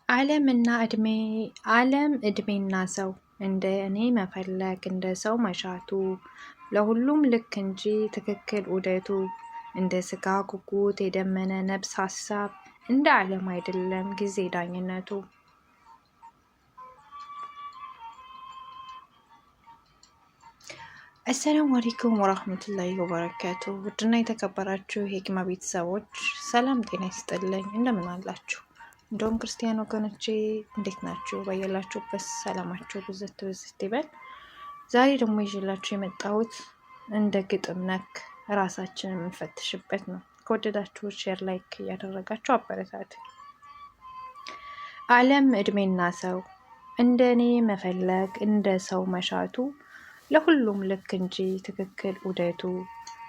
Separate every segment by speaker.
Speaker 1: ዓለምና እድሜ ዓለም እድሜና ሰው እንደ እኔ መፈለግ እንደ ሰው መሻቱ ለሁሉም ልክ እንጂ ትክክል ዑደቱ እንደ ስጋ ጉጉት የደመነ ነብስ ሀሳብ እንደ ዓለም አይደለም ጊዜ ዳኝነቱ። አሰላሙ አለይኩም ወራህመቱላሂ ወበረካቱ። ውድና የተከበራችሁ የሂክማ ቤተሰቦች ሰላም ጤና ይስጥልኝ። እንደምን አላችሁ? እንደውም ክርስቲያን ወገኖቼ እንዴት ናችሁ? ባያላችሁበት ሰላማችሁ ብዝት ብዝት ይበል። ዛሬ ደግሞ ይዤላችሁ የመጣሁት እንደ ግጥም ነክ ራሳችንን የምንፈትሽበት ነው። ከወደዳችሁ share፣ like እያደረጋችሁ አበረታት። ዓለም እድሜና ሰው እንደ እኔ መፈለግ እንደ ሰው መሻቱ ለሁሉም ልክ እንጂ ትክክል ዑደቱ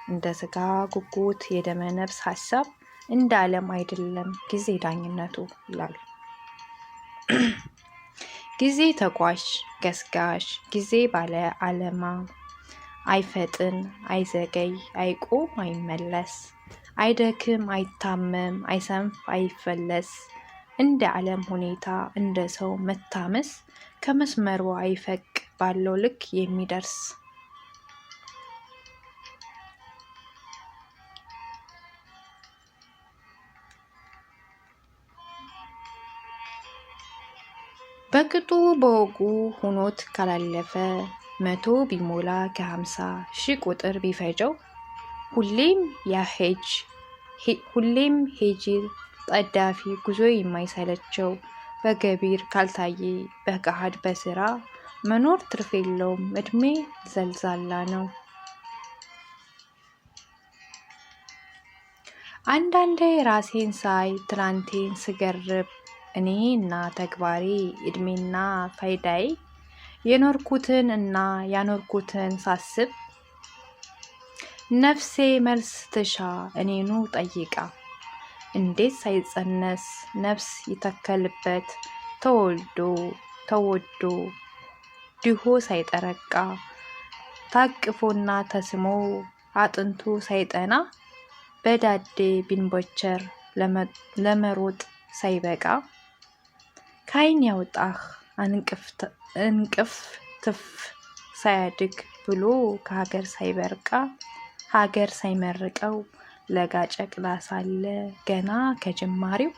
Speaker 1: እንደ ስጋ ጉጉት የደመ ነፍስ ሀሳብ እንደ ዓለም አይደለም ጊዜ ዳኝነቱ ይላሉ። ጊዜ ተጓዥ ገስጋሽ፣ ጊዜ ባለ ዓላማ አይፈጥን አይዘገይ አይቆም አይመለስ አይደክም አይታመም አይሰንፍ አይፈለስ እንደ ዓለም ሁኔታ እንደ ሰው መታመስ ከመስመሩ አይፈቅ ባለው ልክ የሚደርስ። በቅጡ በወጉ ሆኖት ካላለፈ 100 ቢሞላ ከ50,000 ቁጥር ቢፈጀው ሁሌም ሄጂ ጠዳፊ ጉዞ የማይሰለቸው በገቢር ካልታየ በገሃድ በስራ መኖር ትርፍ የለውም እድሜ ዘልዛላ ነው። አንዳንዴ ራሴን ሳይ ትላንቴን ስገርብ እኔ እና ተግባሬ እድሜና ፋይዳዬ የኖርኩትን እና ያኖርኩትን ሳስብ ነፍሴ መልስ ትሻ እኔኑ ጠይቃ እንዴት ሳይጸነስ ነፍስ ይተከልበት ተወልዶ ተወዶ ድሆ ሳይጠረቃ ታቅፎና ተስሞ አጥንቱ ሳይጠና በዳዴ ቢንቦቸር ለመሮጥ ሳይበቃ ከዓይን ያውጣህ እንቅፍ ትፍ ሳያድግ ብሎ ከሀገር ሳይበርቃ ሀገር ሳይመርቀው ለጋ ጨቅላ ሳለ ገና ከጀማሪው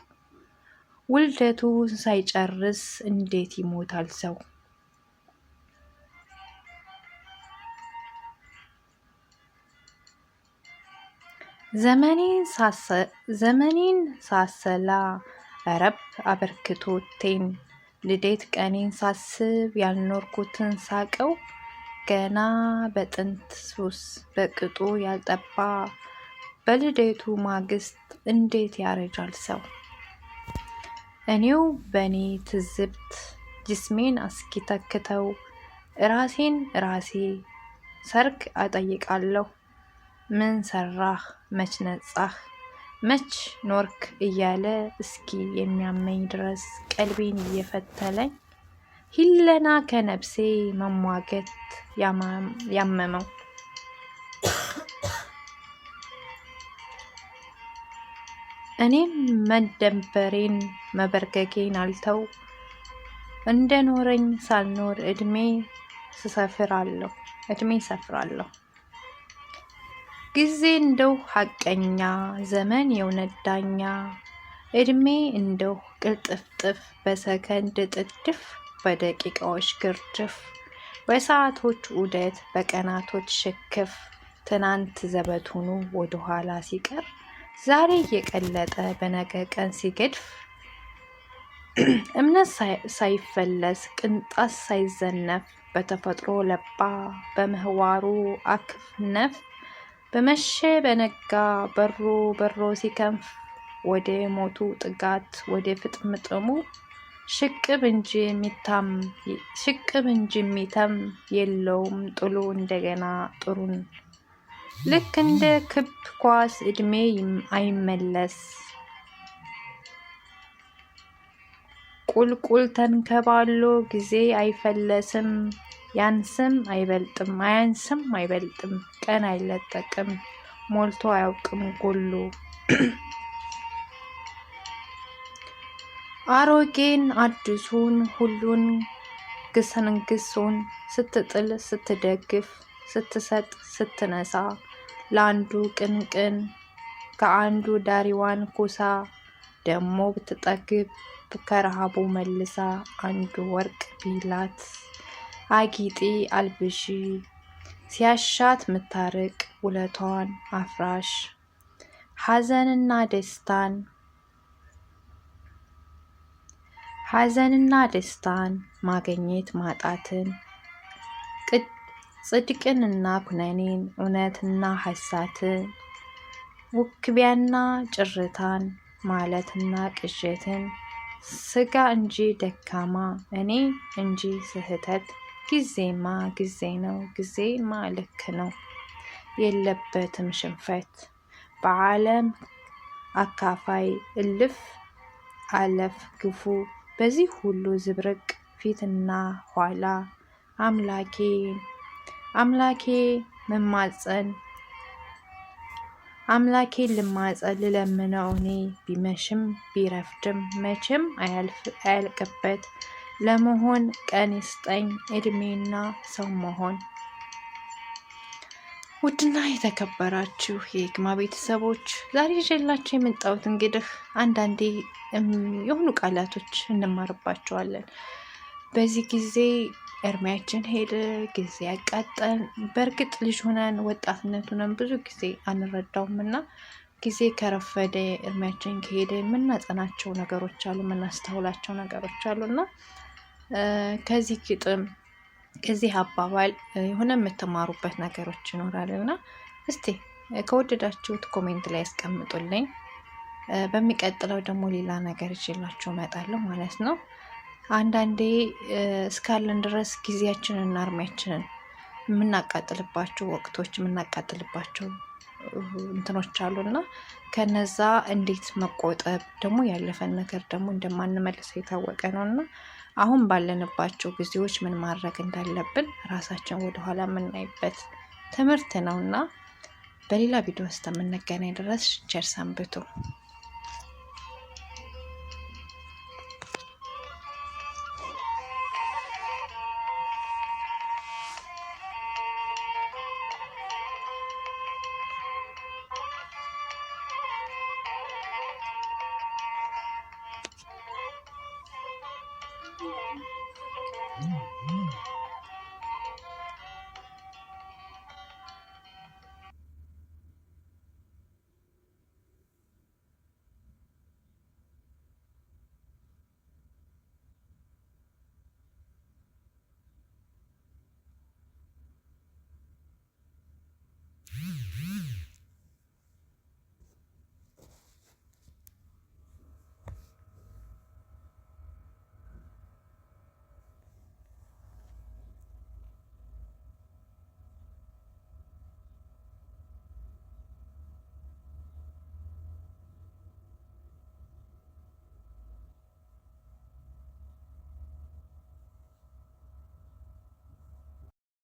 Speaker 1: ውልደቱ ሳይጨርስ እንዴት ይሞታል ሰው? ዘመኔን ሳሰላ ረብ አበርክቶቴን ልደት ቀኔን ሳስብ ያልኖርኩትን ሳቀው ገና በጥንት ሱስ በቅጡ ያልጠባ በልደቱ ማግስት እንዴት ያረጃል ሰው? እኔው በእኔ ትዝብት ጅስሜን አስኪተክተው ራሴን ራሴ ሰርክ አጠይቃለሁ። ምን ሰራህ? መች ነጻህ? መች ኖርክ? እያለ እስኪ የሚያመኝ ድረስ ቀልቤን እየፈተለኝ ሂለና ከነብሴ መሟገት ያመመው። እኔም መደበሬን መበርገጌን አልተው እንደኖረኝ ሳልኖር እድሜ ስሰፍራለሁ እድሜ ሰፍራለሁ። ጊዜ እንደው ሀቀኛ ዘመን የእውነት ዳኛ እድሜ እንደው ቅልጥፍጥፍ በሰከንድ ጥድፍ በደቂቃዎች ግርድፍ በሰዓቶች ዑደት በቀናቶች ሽክፍ ትናንት ዘበት ሆኖ ወደኋላ ሲቀር ዛሬ እየቀለጠ በነገ ቀን ሲገድፍ እምነት ሳይፈለስ ቅንጣት ሳይዘነፍ በተፈጥሮ ለባ በምህዋሩ አክፍነፍ በመሸ በነጋ በሮ በሮ ሲከንፍ ወደ ሞቱ ጥጋት ወደ ፍጥምጥሙ ሽቅብ እንጂ የሚተም የለውም ጥሎ እንደገና ጥሩን ልክ እንደ ክብ ኳስ እድሜ አይመለስ ቁልቁል ተንከባሎ ጊዜ አይፈለስም ያንስም አይበልጥም አያንስም አይበልጥም ቀን አይለጠቅም ሞልቶ አያውቅም ጎሎ። አሮጌን አዲሱን ሁሉን ግሰንግሱን ስትጥል ስትደግፍ ስትሰጥ ስትነሳ ለአንዱ ቅንቅን ከአንዱ ዳሪዋን ኩሳ ደሞ ብትጠግብ ከረሃቡ መልሳ አንዱ ወርቅ ቢላት አጊጢ አልብሺ ሲያሻት ምታርቅ ውለቷን አፍራሽ ሀዘንና ደስታን ሀዘንና ደስታን ማግኘት ማጣትን ጽድቅንና ኩነኔን እውነትና ሐሰትን ውክቢያና ጭርታን ማለትና ቅዠትን ስጋ እንጂ ደካማ እኔ እንጂ ስህተት ጊዜማ ጊዜ ነው ጊዜማ ልክ ነው የለበትም ሽንፈት በዓለም አካፋይ እልፍ አለፍ ግፉ በዚህ ሁሉ ዝብርቅ ፊትና ኋላ አምላኬ አምላኬ መማፀን አምላኬን ልማጸን ልለምነው እኔ ቢመሽም ቢረፍድም መቼም አያልቅበት ለመሆን ቀን ይስጠኝ እድሜና ሰው መሆን። ውድና የተከበራችሁ የሂክማ ቤተሰቦች ዛሬ ይዤላችሁ የመጣሁት እንግዲህ አንዳንዴ የሆኑ ቃላቶች እንማርባቸዋለን። በዚህ ጊዜ እድሜያችን ሄደ፣ ጊዜ ያቃጠን። በእርግጥ ልጅ ሆነን ወጣትነት ሆነን ብዙ ጊዜ አንረዳውም እና ጊዜ ከረፈደ እድሜያችን ከሄደ የምናጸናቸው ነገሮች አሉ፣ የምናስተውላቸው ነገሮች አሉ እና ከዚህ ግጥም ከዚህ አባባል የሆነ የምትማሩበት ነገሮች ይኖራል እና እስቲ ከወደዳችሁት comment ላይ ያስቀምጡልኝ። በሚቀጥለው ደግሞ ሌላ ነገር ይዤላችሁ እመጣለሁ ማለት ነው። አንዳንዴ እስካለን ድረስ ጊዜያችንን እና እድሜያችንን የምናቃጥልባቸው ወቅቶች የምናቃጥልባቸው እንትኖች አሉና ከነዛ እንዴት መቆጠብ ደግሞ ያለፈን ነገር ደግሞ እንደማንመልሰው የታወቀ ነው እና አሁን ባለንባቸው ጊዜዎች ምን ማድረግ እንዳለብን ራሳችን ወደኋላ የምናይበት ትምህርት ነው እና በሌላ ቪዲዮ እስከምንገናኝ ድረስ ቸር ሰንብቱ።